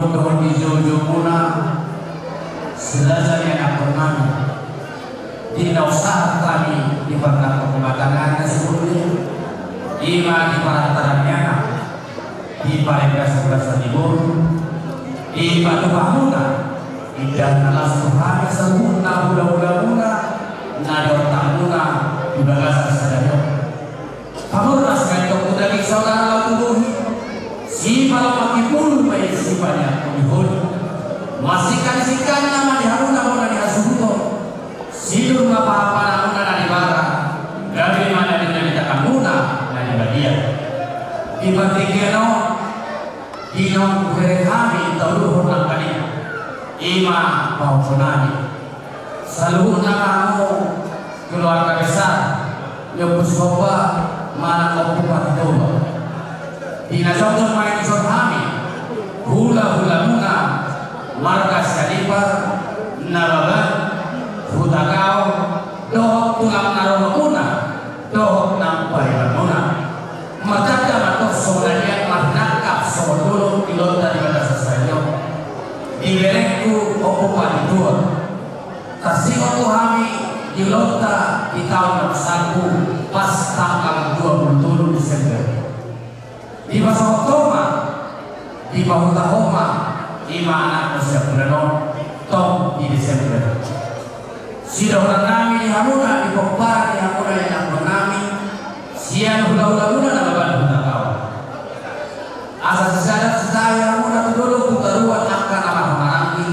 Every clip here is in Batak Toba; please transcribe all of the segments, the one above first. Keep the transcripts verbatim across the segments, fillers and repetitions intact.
Dohot di joujoumuna, saluhutna anakkonnami, di na sahat hami di parnangkok ni mata nami na sumurung i, i ma di parantaran ni anak, di parenggasan-gasan ni boru, dipatupa hamuna indahan na las tu hami saluhutna hula-hulamuna na dihortanmuna di bagasan sadari on. Pamurnas ma antong tu daging saudara laho tu bohi. Sipalomak ni pulu ma i sipaniak ni holi. Masingkat-singkatna ma di hamuna bona ni hasuhuton. Sinur ma paha-pahanmuna na di bara. Gabe ma na di na di tanganmuna na di badia. Di partingkian on, di naung hubereng hami tauluhon nangkaning, i ma pahompu nami. Saluhutna hamu keluarga besar ni Ompu Sihomba manang Ompu Patitua. Di na jongjong ma i dison hami hula-hulamuna marga Sianipar, Nababan, Hutagaol, dohot tulang na ro hamuna dohot nang paribanmuna. Martanda ma antong songon na nian marnangkap songon dolok di loakta di bagasan sadari on. Diberengku Ompu Patitua. Tarsingot tu hami di ulaonta di taon naung salpu pas tanggal dua pulu tolu Desember. Dipasahat ho ma, dipahuta ho ma, i ma anakmu sian bulan on, tong di Desember. Sidohonon nami di hamuna, di pomparan ni hamuna ianakkon nami, sian hula-hulamuna na mambahen hutang on. Asa sisada sisada hamuna tu dolok tu toruan angka na marhahamaranggi,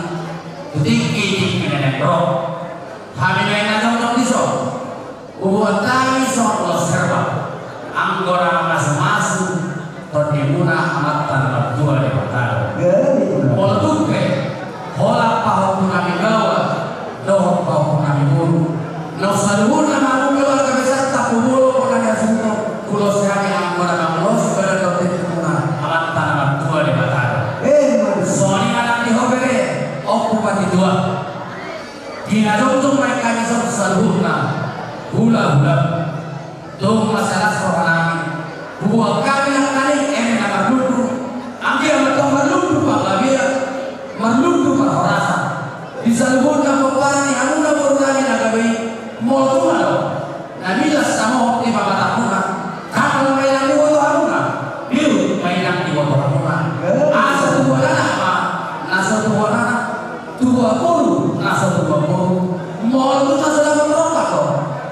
tu tingki-tingki na naeng ro. Hami ma i na jongjong dison. Huboan hami songon ulos herbal, anggo na mamasu-masu tondimuna Amanta na martua Debata do. Molo tung pe holan pahompu nami baoa dohot pahompu nami boru, naung saluhutna ma hamu keluarga besar Tampubolon bona ni hasuhuton, hulosi hami anggo na mangulosi badan dohot tingkimuna Amanta na martua Debata do. Songon i ma nang di ho bere, Ompu Patitua. Di na jongjong ma i hami dison saluhutna hula-hula. Tung ma silas roha nami. Huboan hami nangkaning eme na marlundu. Anggiat ma antong marlundu panggabean, marlundu parhorasan di saluhutna pomparan ni hamuna boru nami na gabe i. Molo tung adong na milas samohot di pamatanmuna, tanggal ma i nang diboto hamuna, biut ma i nang diboto hamuna. Asa tubuan anak ma na so tubuan anak, tubuan boru na so tubuan boru. Molo tung na so dapot rongkap do,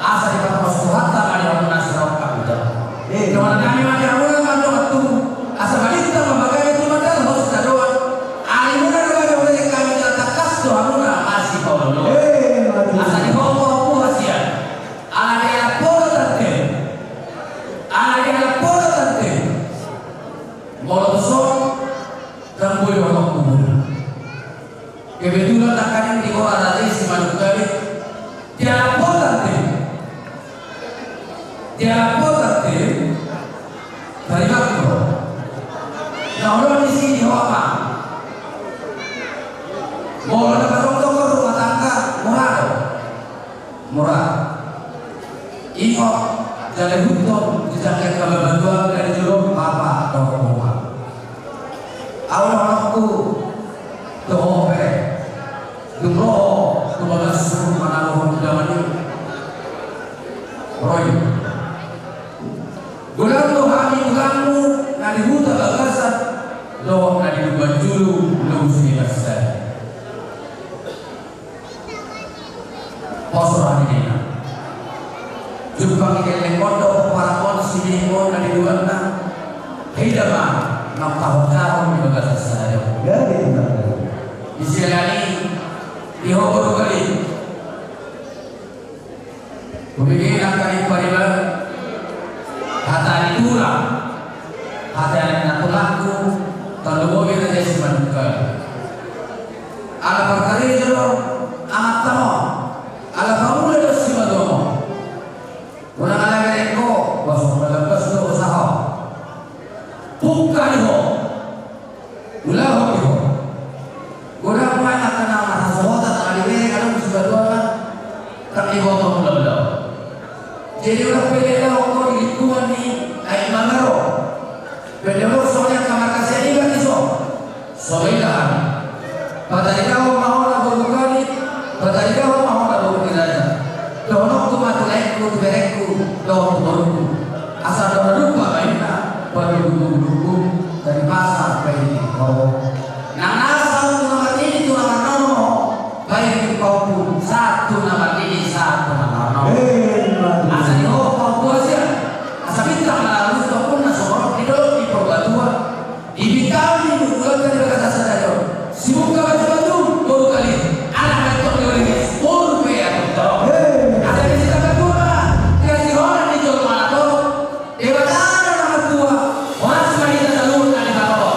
asa dipatongos Tuhanta ma di hamuna sirongkap ujang. Dohonon nami ma di hamuna na mandok tubu, asa balintang ma bagamu tu mandalhon sitadoan. Arimuna na gabe hubereng hami jala tangkas do hamuna masipaolo-oloan. Asa di ho ma pahompu hasian. Ala dialap pola tante. Ala dialap pola tante. Molo tuson, ndang boi dohononku boru. Kebetulan nangkaning di ho raja i si Manungkalit. Dialap pola tante. Dialap pola tante. Tarima kasih. Na olo disi di ho ma. Molo na pasohot rumah tangga, mura do. Mura. Ingot, jala ihuthon, jala angka babatuan na di jolo, bapa dohot boha. Au dohononku tu ho pe, dung ro ho tu bagas manaluhon undangan i. Ro i. Godang do hami tulangmu na di Huta Bagasan dohot na di Lumban Julu, Luhut Siliban Sari. Pos roha ni inang. Jumpang ni gellengkon dohot pomparangon silihon na di luanna. Hida ma nang pahompu di bagasan sadari on. Di siala ni i, di ho boru Galih. Hubege nangkaning pariban, hata ni tulang, hata ni natulangku, tolu bobi raja i si Manungkalit. Ala parkarejo do amanta ma, ala pamula do simatuam on. Unang ala bereng ho, boasa manggalbas do usaha on. Pungka di ho. Ulaon di ho. Godang ma angka na marhasohotan ala dibereng adong di sibatuanna, ndang diboto mula-mula. Jadi unang pe dielahon ho di lingkungan ni aek Mangaro. Pe dielahon songon i angka marga Sianipar dison. So boi da hami Patarigahon ma hona boru Kali, patarigahon ma hona boru Ni Raja. Dohononku ma tu laengku, tu berengku, dohot tu borungku. Asa ndang lupa baenna, baru gulung-gulungku, dari pasar baen di ho. Nang na saut tu na marnini tu na marnono, baen di ho, sahat tu na marnini, sahat tu na marnono. Asa di ho, ho, ho, asa pintar na lalu, tu pun na sumorop di dolok ni Purbatua. Di bintang ni bulan dari bagas asa dayo. Sibuka batu-batu, boru Kali. Anak bentuk di oleh, boru pe atur toro. Asa di sita batu ma, dikasih orang di jolma na toro. Debata na martua, orang semua di dalam na di bawah.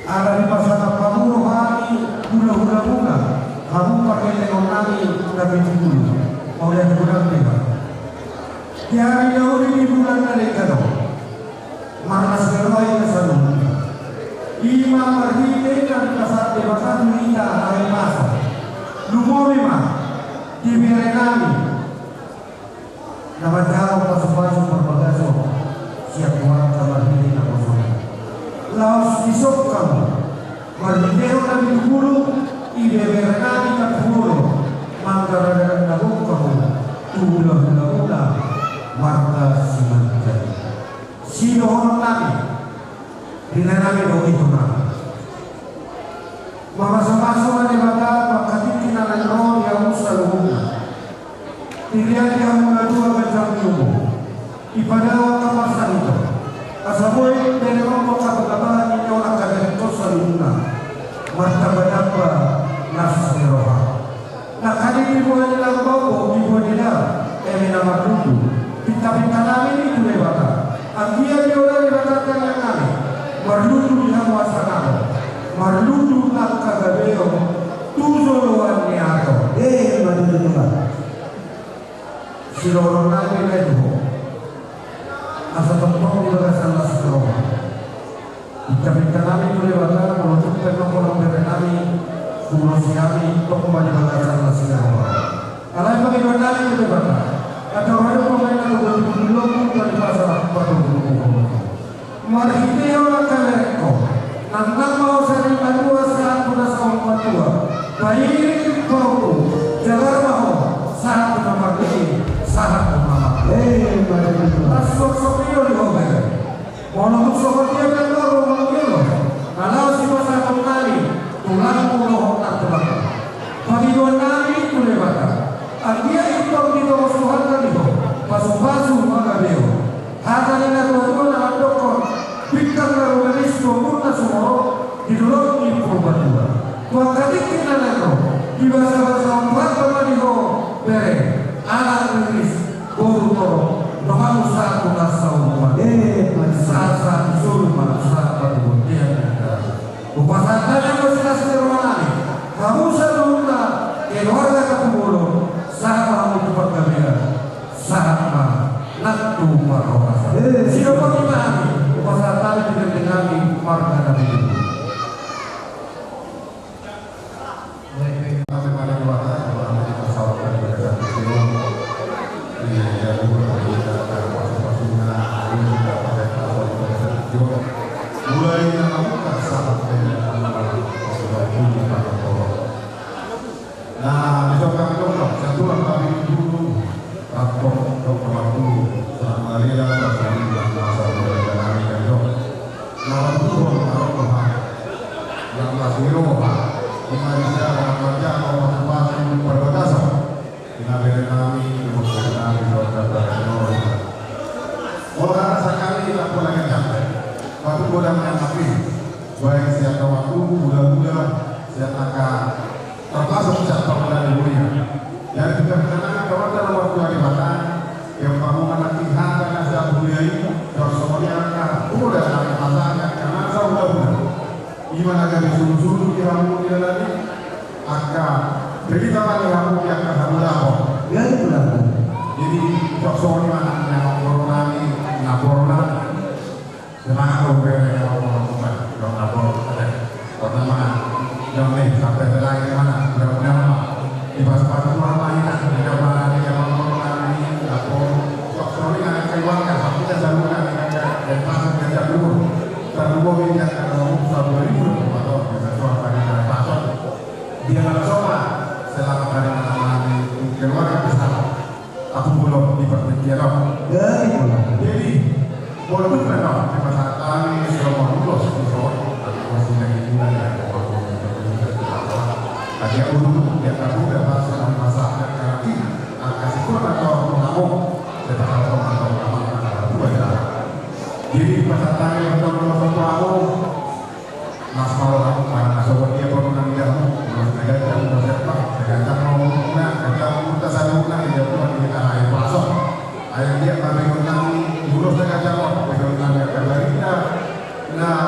Ala dipasangap hamu roha ni hulahula muna, hamu parhitean nami na pitu pulu. Mauliate godang ma. Di ari na uli di bulan na denggan on, marlas ni roha hita saluhutna. I ma marhite na dipasahat Debata tu hita ari Masa. Lumobi ma di bere nami na manjalo pasupasu parbagason sian Tuhan na marhite naposona. Laos dison hamu marhitehon na pitu pulu, ibebere nami na pulu, mangaradan na gok hamu tu hulahula muna marga Simanjuntak. Sidohonon nami, di na nami do i tu nami. Mamasumasu ma Debata tu angka tingki na naeng ro di hamu saluhutna. Dirian di hamu na dua ganjang ni umur. Ipadao angka parsahit on. Asa boi bereng on tu angka pagabahan ni on angka bereng on saluhutna. Martambatamba las ni roha. Nangkaning diboan ni lambok, diboan ni da, eme na marlundu. Pintapinta nami i tu Debata. Anggiat dioloi Debata tangiang nami. Marlundu di hamu hasangapon. Marlundu angka gabe on tu joloan ni ari on. Eh, marlundu ma. Sidohonon nami ma i tu ho. Asa tongtong di bagasan las ni roha. Pintapinta nami tu Debata, molo tung pe nang holan bere nami, huulosi hami tong ma di bagasan las ni roha. Alai pangidoan nami tu Debata, andorang adong pamaina tu goti pulungku, na dipasangap patogu. Marhitehon angka berengku, nang nang ma ho sarimatua sahat tu na saurmatua, pairing pauku, jagar ma ho sahat tu na marnini, sahat tu na marnini. Eh, marnini. Las suang songon i do di ho bere. Molo tung songon dia pe na ro molo dia do, na laos dipasahat nami tulangmu dohot nantulangmu. Pangidoan nami tu Debata, anggiat intong ditongos Tuhanta di ho pasupasu panggabeon. Hata ni natuatua na mandokkon, pingkan na rumiris tu ombun na sumorop di dolok ni Purbatua. Tu angka tingki na naeng ro, dibasabasahon Tuhanta ma di ho bere, anak riris, boru torop, donganmu sahat tu na saurmatua. Eh, sahat-sahat ni solu ma sahat tu bontean. Hupasahat hami anggo silas ni roha nami, hamu saluhutna keluarga Tampubolon, sahat ma hamu tu panggabean, sahat ma nang tu parhorasan. Eh. Sidok on ma hami, hupasahat hami di gandeng nami marga Nabi Dulu. Nah, di sokak dokter, satu lagi dulu. Rampok dokter waktu, selamat hari lah, selamat hari lah, selamat hari lah, selamat hari lah. Nama Tuhan, nama Tuhan. Yang masih roha, di Malaysia, nama kerja, nama tempat, yang perbatasan. Di bere nami, di bere nami, di bere nami. Orang sakali, tak pernah kejam. Tapi boleh menanggapi. Baik sian waktu, muda-muda, sian angka Termasuk sian pangula ni huria. Jadi, tinggal kenangan kawan dalam waktu hari batang, yang bangunan nanti hata nasa huria i, yang semuanya angka muda, angka pasangan, angka nasa muda-muda. Ima na gabe sulu-sulu di hamu di dalam i, angka berita ma di hamu di angka hamu lapor. Ya, itu lah. Jadi, sok soni mana yang corona ini, laporan. Semangat, bere, ya Allah, Tuhan. Dong, apa, ada. Pertama, dong, nih, sampai terakhir mana? Mudah-mudahan, Pak. Di pas-pas Tuhan, Pak, ini, tidak, Pak, ini, ya Allah, Tuhan, ini, apa, sok, sorry, ada keluarga, tapi kita selalu kan, ada, dan pas, kita dulu. Kita dulu, ini, ya, kalau, satu hari, udah, Pak, atau, kita, Tuhan, Pak, kita, Pak, dia nggak sopan. Selamat hari anak-anak, keluarga besar. Aku belum di perpintian, no. Ya, itu lah. Jadi, walaupun memang di masa kami selama lulus di sekolah, aku masih lagi muda ya, aku masih lagi muda. Tapi aku dulu, ya, aku udah pas dalam masa karantina, angka sekolah atau aku nggak mau, saya tak tahu atau apa, apa, apa, ya. Jadi, pas tanya, betul, betul, betul, aku, Mas, mau aku mana masuk dia pun nang dia mau, terus saya kan udah siap, Pak. Saya kan mau nak, saya mau minta saya mau nak, dia pun di tanah air masuk. Ayo dia kami undang, terus saya kan jawab, saya undang dia ke Barita. Nah,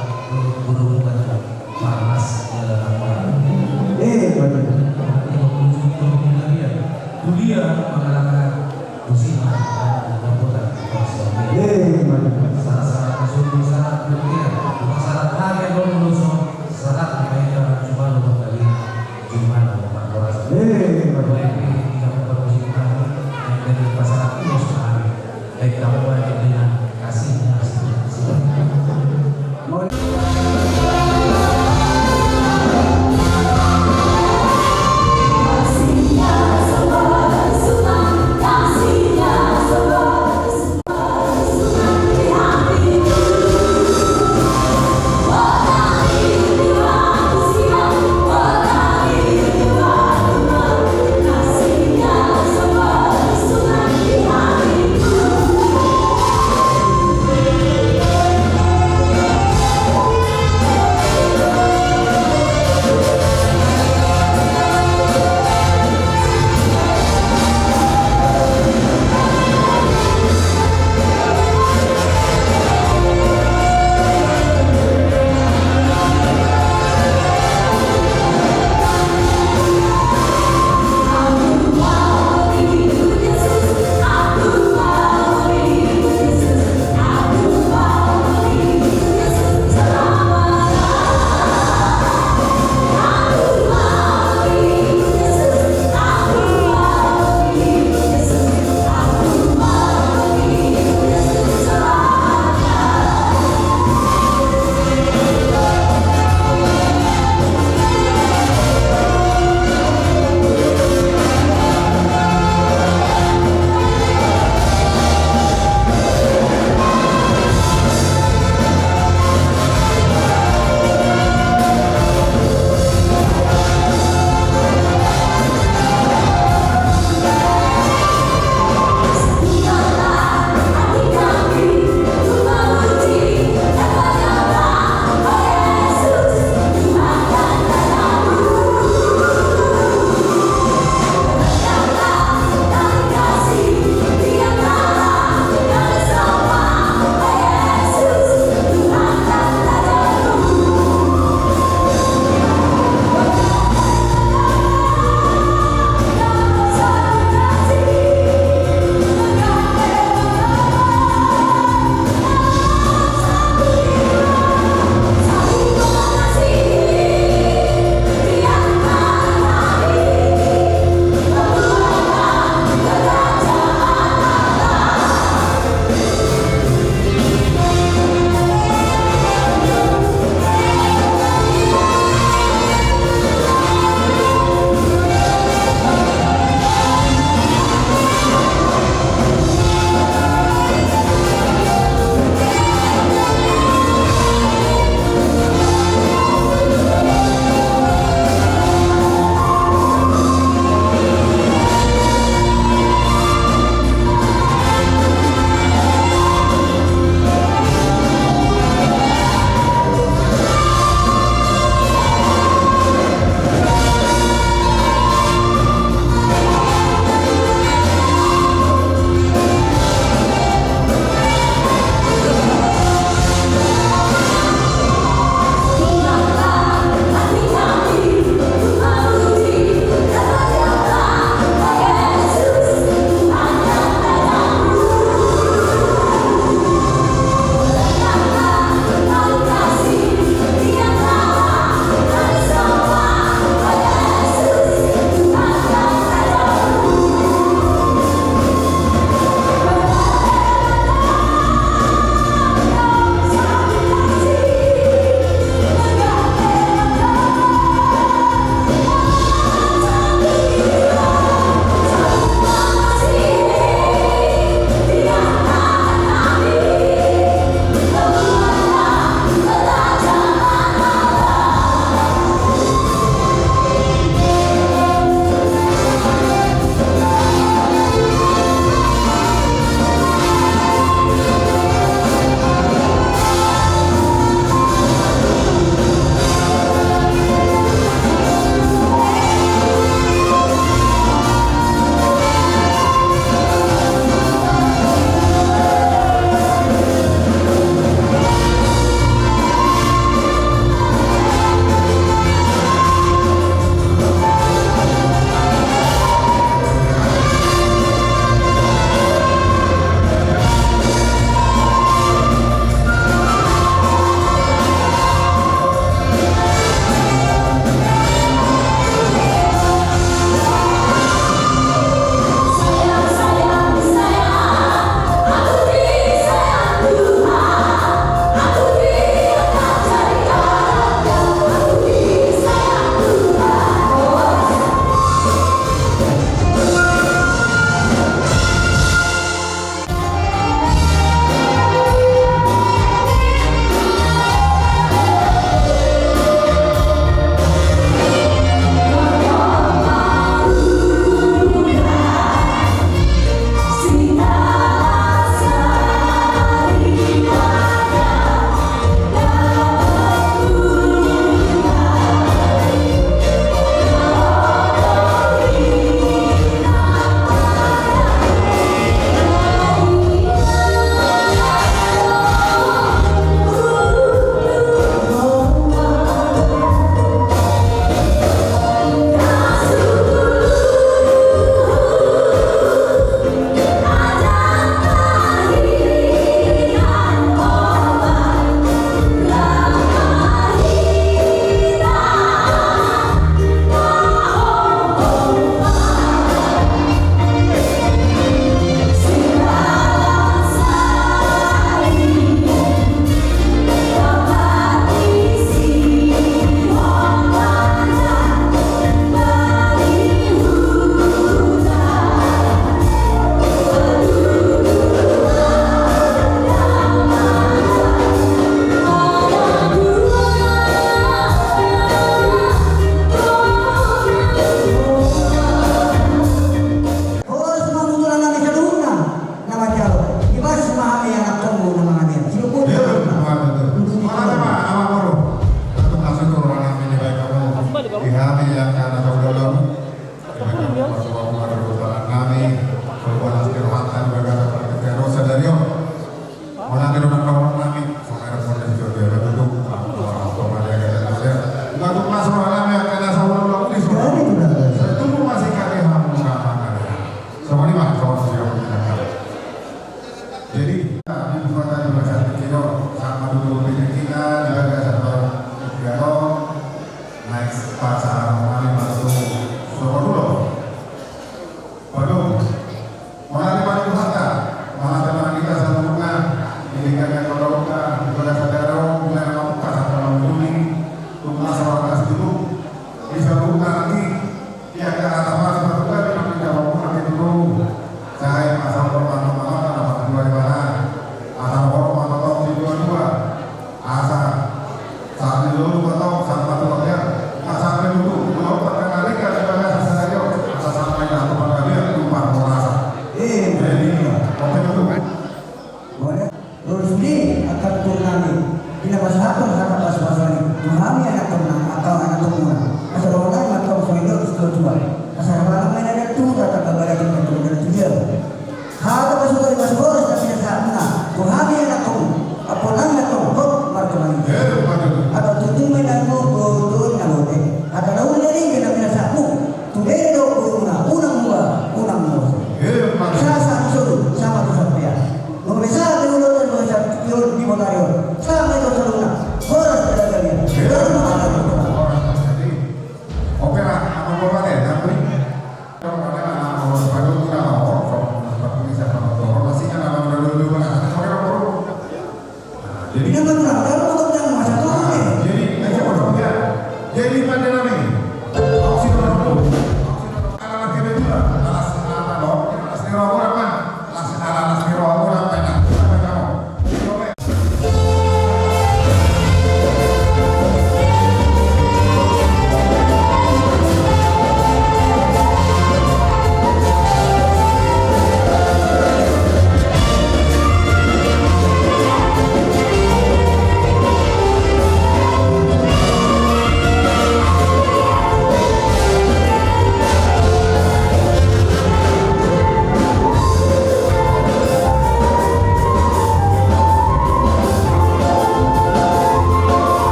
Guru bukan Parmas, eh, Parmas. Eh, betul. Tudia mangalangka musik, eh, bukan Parmas. Eh, betul. Salah-salah masuk, salah dunia, bukan salah hal yang belum lulus, salah apa yang cuma lu kali. Jumlah lompat boras. Eh, mulai di tiga empat musim kami, yang dari pasar Timur sekali. Baik kamu banyak dengan kasihnya.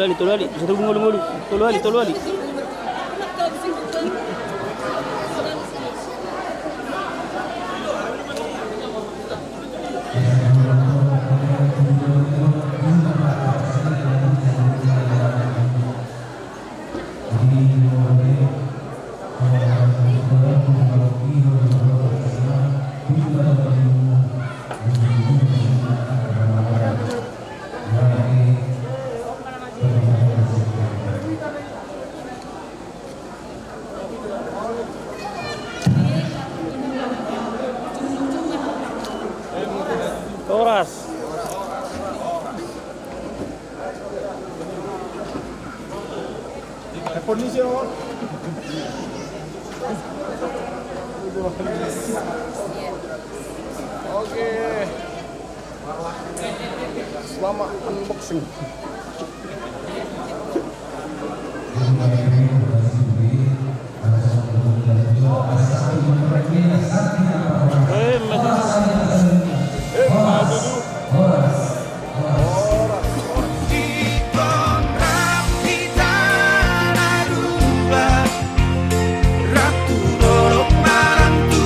Tolu ali, tolu ali, satu ngolu ngolu, tolu ali, tolu ali. Horas. Oke. Selamat unboxing. Di tonga ni tano Toba, rap tu dolok, marang tu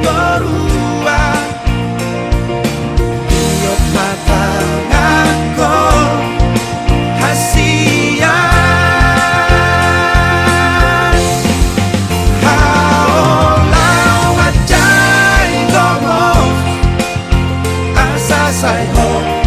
toruan. Iop ma tanganku hasian. Haola, manjai gomos, asa sai ho